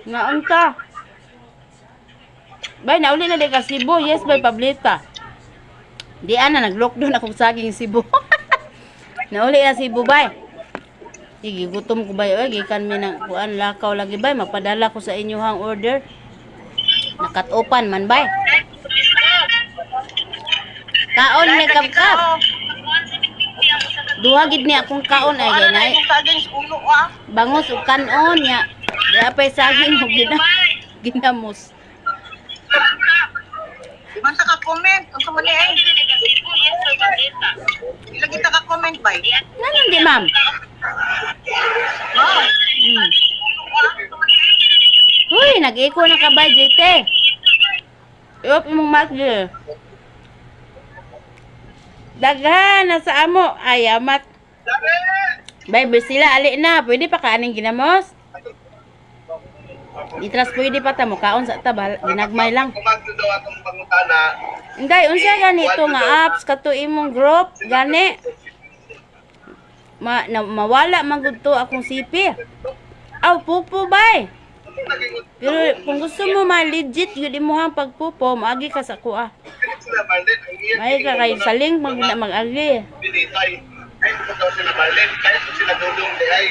Nga unta. Bay, nauli na di ka Cebu. Yes, bay, Pablita. Di ana, nag-lockdown akong saging Cebu. Nauli na Cebu, bay. Sige, gutom ko bay. Oy, gikan mi ng kuan lakaw lagi bay. Mapadala ko sa inyohang order. Nakatopan man bay. Kaon ni kapkap. Duha gid ni akong kaon ay Ano na ganay. imong saging sa ulo ah? Bangos ug kanon nya. Di apay saging ug ginamos. Di man ta ka comment. Unsa man ni ay? Ila kita ka comment bay. Nganon di, ma'am? Oh. Huy, nag-eko na ka ba, JT? Iop imong mic, Jay. Daghan na sa amo. Ay, amat. Bay, sila ali na. Pwede pa kaaning ginamos? Itras pwede pa ta mo kaon sa ta ginagmay lang. Kumagto daw atong pangutana. Inday, unsa ganito nga apps kato imong group gani? Ma na, mawala man gud to akong CP. Aw, pupo bay. Pero kung gusto mo ma legit yun imuhang pagpupo, maagi ka sa kuha. Sila Marlene, ang iya May ka kay saling mag mag-agi. Binitay. Ay, kung daw sila Marlene, kaya kung sila Dudong di ay.